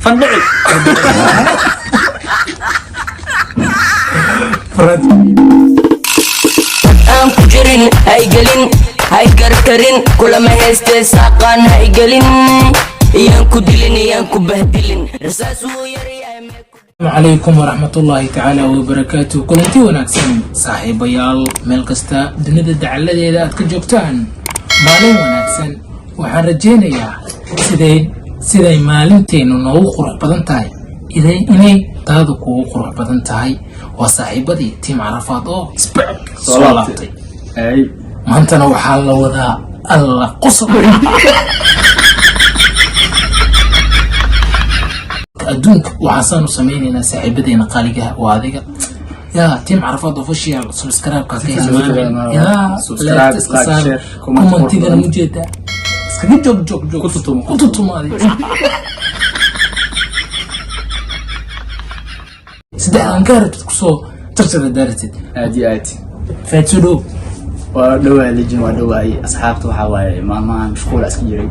Fandhicil. Aan ku jirin haygelin, haykarkarin, kulama haystee saaqaan haygelin, iyaan ku dilin, iyaan ku bahdilin, rasaas wuu yaryahay. Asalaamu calaykum waraxmatullaahi tacaala wabarakaatu. Kulanti wanaagsan, saaxiibayaal, meel kasta dunida dacaladeeda aad ka joogtaan, maalin wanaagsan. Waxaan rajaynayaa siday maalinteennu noogu qurux badan tahay inay taadu kugu qurux badan tahay. Waa saaxiibadii Team Carafaad oo sback soo laabtay. Ay. Maantana waxaa la wadaa alla qosol adduunka. Waxaasaanu samaynaynaa, saaxiibadeena qaaligaha, waa adiga yaa Team Carafaad Official. Subscribe-ka ka hilmaamin yaa. Subscribe, like iska like, saar, share, comment. Commentigana mujeedaa, iskaga joog joog joog. Ku tutumo. Ku tutumo adiga. Saddexdan ka rabtid kusoo jarjara daaratid. Aad iyo aad. Faadso dhow. Waa dhawaay, lijin, waa dhawaay. Asxaabta, waxaa waaye maalmahan mashquula iska jiray,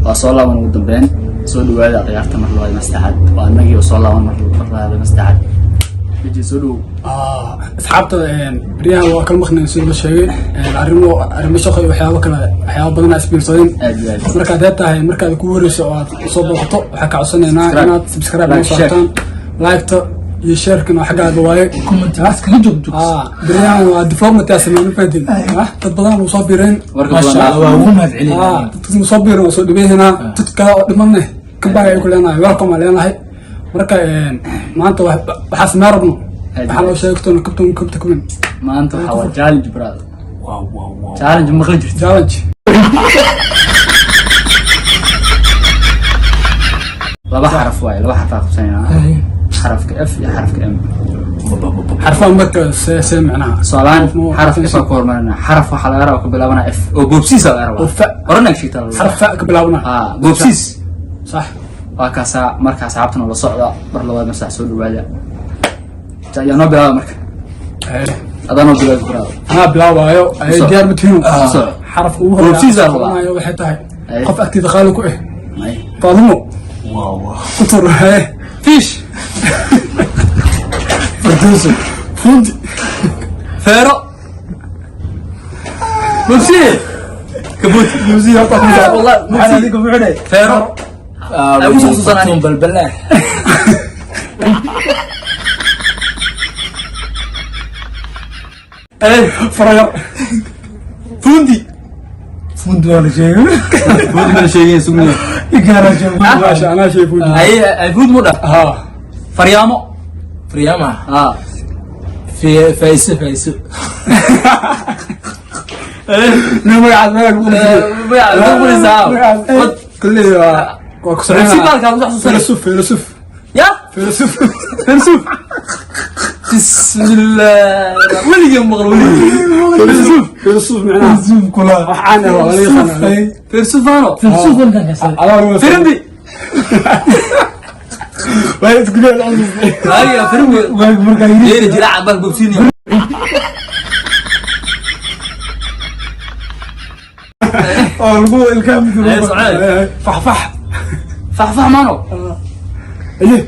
waa soo laaban. Ugu dambeyn soo dhawaada ciyaarta mar labaad, mar saddexaad. Waa annagii oo soo laaban mar labaad, mar saddexaad. Lijin, soo dhowow. Asxaabta, baryahan waa kala maqnayn sida la sheegay, arrimo shaqo iyo waxyaabo kale, waxyaabo badan aa isbiirsadeen. Aad iyo aad. Markaad hee tahay, markaad ku wareyso oo aad soo booqato, waxaa ka codsanaynaa Subscribe. inaad subscribe noo Like, share. saartaan, like-ta iyo share-kana xaggaada waaye. Commentiga iskaga joog joog. Baryahan waa development aa sameyn, fahanteen? Dad badan wuu soo biireen. Warka maasha badan. Allah, waa ugu mahad celinaya. Dadka wuu soo biireen, waa soo dhibaynaynaa. Dad kale oo dhimanne kabaa ay ku leenahay, welcome aan leenahay. Marka maanta waxaa samee rabno, waxaa loo sheegtoona kabtan kabta kumin. Maanta waxaa waa challenge, brother. Wow. Challenge maqli jirta? Challenge. Laba xaraf waaye, laba xaraf aa qabsanaynaa, xarafka F iyo xarafka M. Xarfaha marka see macnaha? Tusaalahaan xaraf F aa ku hormarinaa. Xaraf waxaa laga rabaa ku bilaabanaa F oo boobsiis aa laga rabaa. Oo fa. Oranaag sheegtaa. Xaraf fa ka bilaabana. Ah, boobsiis. Sax. Waa kaasaa. Marka asxaabtana la socda mar labaad, marsaa soo dhawaada. Yaa noo bilaaba marka? Adaa noo bilaabi, brother. Anaa bilaabaayo ay. Soo. Diyaar ma tihiin? Soo. Xarafka ugu Boobsiis aa rabaa. horreeya waxay tahay Ay. qof agteeda qaali ku ah. Ay. Faadumo. Wow. Ku tur haye. Fish. Farduuso. Fundi. Feero, boobsiye, kabuut. Boobsiis horta ku soo. Wallah. Maxaa adiga muxuu? Feero. Ay, ugu soo xasuusanaan. Fartuun balbalaa. Farayar. Fundi. Fundi waa la sheegay. Fundi mana sheegin, sugniyo. Igaara sheegay. Maasha, anaa sheeg fundi. Ay ay, fundi mu dhah. Ha. Faryaamo. Faryaama. Ah. Faiso, faiso. Nin magacaas meel ku qoran. Magaca ku qoraysaa. Kulley waa ku Si sameynaa. baalka ku xasuusanay. Filosof, filosof. Ya. Filosof. Filosof, bismillah, weligii maqal, weligii. Filosof, filosof macnaha. Zoom kula. Wax caan ah waa laga yaqaanaa. Filosofano. Filsuf walkan kasa. Adaa lagu Firimbi. Waa isku leeyahay. Ay, firimbi. Waag markaa yiri. Yeeri jiraaca bal bobsiinaya. Oo lagu ilkaha mid. Ee, socod. Faxfax. Faxfax maano. Aye.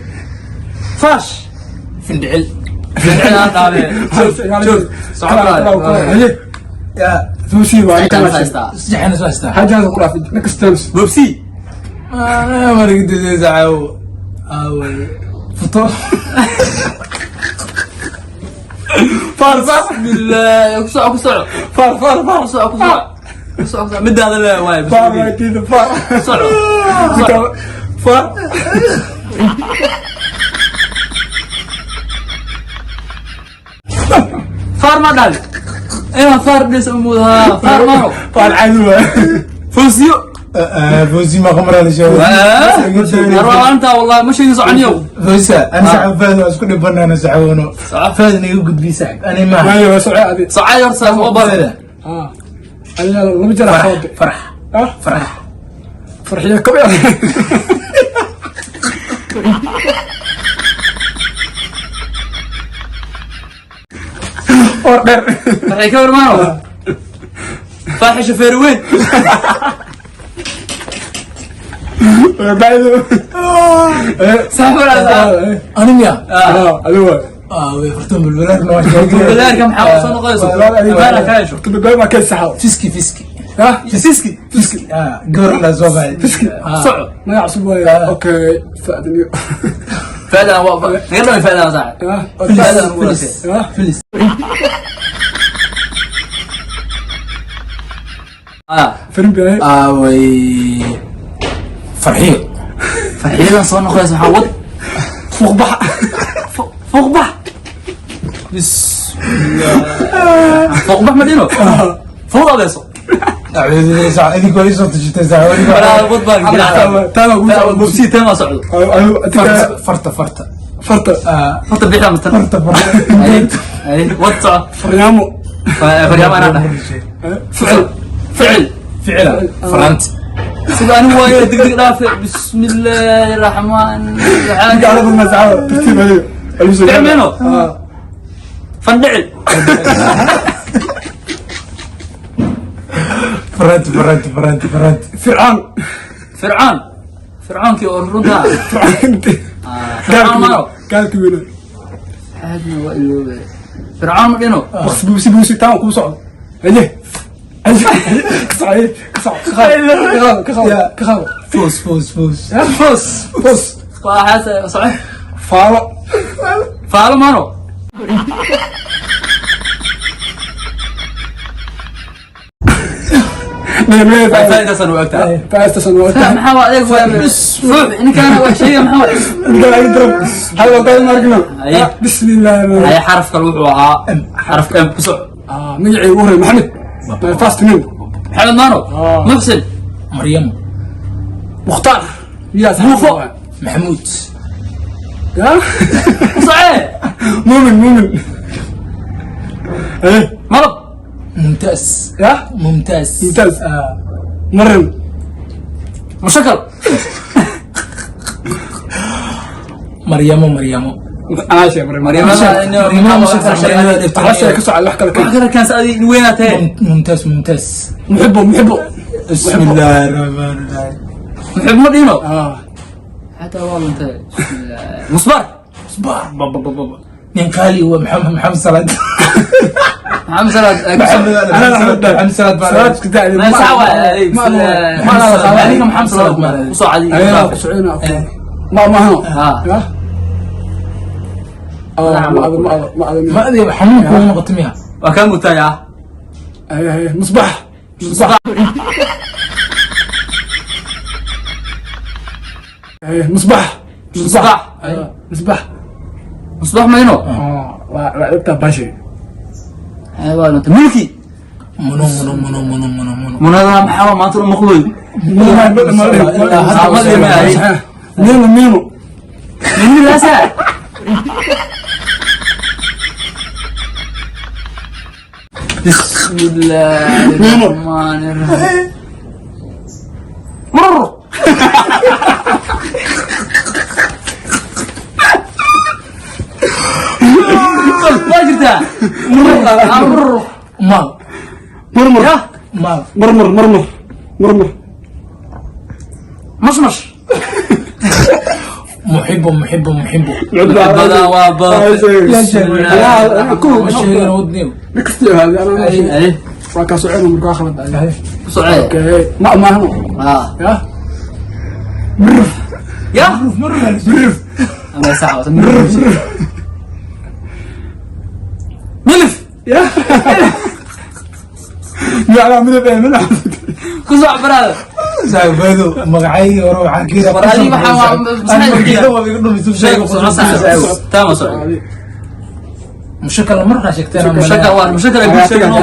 Fash. Findhicil. Ficil dhaabe. Joog, socod. Aye. Ya. Fuusi waa Kan kan. haystaa. Saddexna soo haystaa. Hajaas ku dhaafay next. Bobsi. Ana margidaysa caawo. Awal. Futo. Far far. Bismillah, ku soco, ku soco. Far far far. Ku soco, ku soco, ku soco, ku soco. Midaada le waay. Far waa tiida far. Soco. Far. Faar ma dhal ina faar dhis umudaha faar maano. Far caadi waa. Fawsiyo. Fawzi ma khamra la sheegay. Arwaanta wallahi ma sheegin, soconiyow. Fawzi ana saxib Fahd waa isku dhibanana saxiboono. Fahd naga gudbi saxib. Ani ma. Maayo, waa socod adi. Socay horta oo bar. Ah. Adiga laba jeer Farax. soo. Farax. Ah. Farax. Farxiyo kabe. Or dheer. Waxay ka warmaano faaxisha feeri weyn. Bacdo. Sax walaal. Ani miya? Adigu waay. Way furtuun balbalaarna waa sheegay. Balbalaarka maxaa soo noqonaysa? Abaana ka hesho. Balbalaar baa ka saxo. Fiski fiski. Ha? Fiski Fiski. Gabar la soo baxay. Fiski. Soco. Magac cusub waay. Okay, faadniyo. Faadan waa naga dhamay faadan saaxib. Faadan Filis. Filis. Firin bay. Way farxiyo. Farxiyadan soo noqonaysa waxaa wad. Fuuqbax. Fuuqbax. Fuuqbax ma dhino. Fuuq adeeso. Idinku waa soo tashitay saaxiib. Walaa wad baan gilaa. Taana ugu socdo. Mubsi tema socdo. Farta farta. Farta. Farta bixda mastan. Farta farta. Ay wad soco. Faryaamo. Faryaamo anaa dhahay. Ficil. Ficil. Ficila. Farant. Sida anigu waayo degdeg dhaafe. Bismillaahi raxmaani raxiim. Gacan badan saxo. Tartiib adiga. Ficil meeno. Fandhicil. Farant farant farant farant. Fircaan. Fircaan. Fircaankii oo runtaa. Fircaan. Fircaan maano. Gaalkii weynaa. Aadna waa iloobe. Fircaan ma dhino. Baqs buusi buusi taan kuu socdo. Haye. Ka soco, ka soco, ka qaado, ka qaado, ka qaado. Foos foos foos. Foos. Foos. Waa xaasa soco. Faalo. Faalo maano. Faa'iidaysan waa ogtahay. Faa'iidaysan waa ogtahay. Maxaa waa adeeg waa fuuc ninkaana waa sheegay maxaa waa. Ninkaan ay darab. Hal waqti ma arkino. Bismillah. Ay xaraf kale wuxuu ahaa xarafka M ku soco. Magacii ugu horreeyay Maxamed. My first name. Maxamed Maano. Muxsin. Maryam. Mukhtaar. Miyaas Muufo. Maxamuud. Ya? Socee. Muumin muumin. Eh. Malab. ممتاز. يا؟ ممتاز. ممتاز. مرم. مشكل. مريم مريم. أنا شيء مريم. مريم. مريم. شيء كسر على الحكة لك. كان كان سألي وين ممتاز ممتاز. محبه محبه. بسم الله الرحمن الرحيم. محب مدينه. حتى والله انت مصباح. مصباح. بابا بابا. مين قالي هو محمد محمد صلاح. محمد صلاح. محمد صلاح. صلاح كذا. ما سوى. ما ما محمد صلاح. وصعد. أيوة سعينا. ما هو. ما ما ما ما أدري حمود هو مقتميها. وكان قلت أيوة مصباح. مصباح. مصباح. مصباح. مصباح. مصباح ما هنا. وعدتها باشي. ايوه انت ملكي. منو منو منو منو منو منو. منو هذا محاول ما ترى مخلوق. مينو مينو. مينو لا ساعة. بسم الله الرحمن الرحيم. مر. ما جبتها. مر مال مرمر مال مرمر مرمر مرمر مشمش. محب محب محب. هذا وابا. لا كو شيء ودني. نكستي هذا انا ايه راك سعيد من اخر سعيد. اوكي ما ما هو. يا مرف يا مرف مرف. انا ساعه مرف ملف. يا لا ملف ملف. كزع براد saaxiibadu magacayga hore waxaan ka yidhi War adiga maxaa waa iga dhumisay sheeg taama soo mushakal markaa sheegteen mushakal waa mushakal ay sheegno.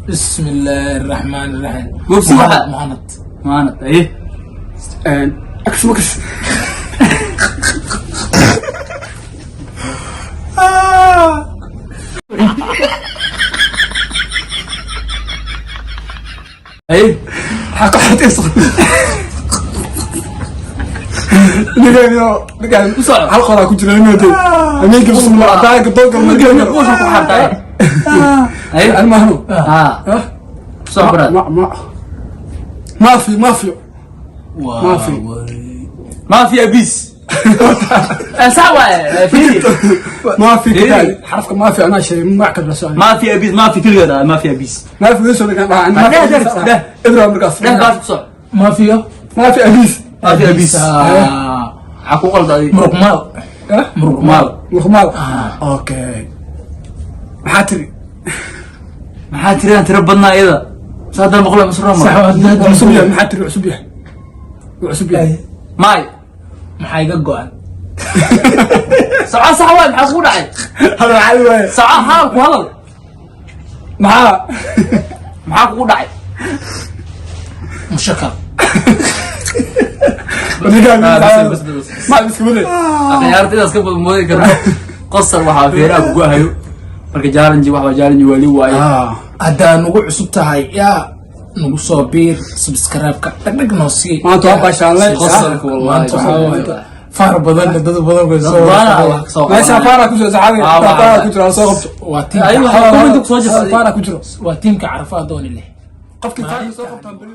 بسم الله الرحمن الرحيم. وبسم الله. مهند مهند ايه اكس مكس. ايه حق حتيص. نقال hal qoraa ku jira inuu day hameenkii bismillah taag doog ma geeyo ku soo xartay ay almahno ha soo brad ma ma ma fi ma fi Waa Maafi. Maafi abis. Sax waaye, fiiri. Maafi. Fiiri. Kitaali xarafka maafi anaa sheegay, magac kale la socday. Maafi abis, maafi keligeed ah, maafi abis. Maafi wii soo dhigan dhahaa. Dheh, dheh, dheh. Ibra markaas. Dheh, baas ku soc. Maafiyo. Maafi abis. Maafi abis. Ah, maxaa ku qalda adiga? Muruq maal. Eh? Muruq maal. Muruqmaal, okay. Maxaa tiri? Maxaa tiraan tiro badnaa iyada saadaan maqlo masruur. Sax Ma waa. Wuu cusub yahay. Maxaa tiri? Cusub yahay, wuu cusub yahay. Maay. Maxaa iga go-an? Soco, sax waay. Maxaa kugu dhacay? Hadal cali waaye. Soco, hadal ku hadal. Maxaa? Maxaa kugu dhacay? Mushakal. Ninkaan. Ah, bas, bas, bas. Ma iska wade. Ciyaarta intaas ka badan moodi karno, qosol waxaa feeraha kugu hayo. Marka challenge waxaa challenge wali waaye. Haddaa nagu cusub tahay, yaa nagu soo biir, subscribe-ka dhagdhag noo sii. Maanta waa baashaalay. Qosolka wallahi. Maanta waxaa waaye faar badan, dad badan bay soo Dad badan soo Meesha faara ku jiro, saxaabi. Ah, Faara ku jiro, soo qabto. Waa tiimka Ayagu waxaa comment ku soo jirta. Faara ku jiro. Waa tiimka Carafa dooni leh. Qofkii faara soo qabtaan beri.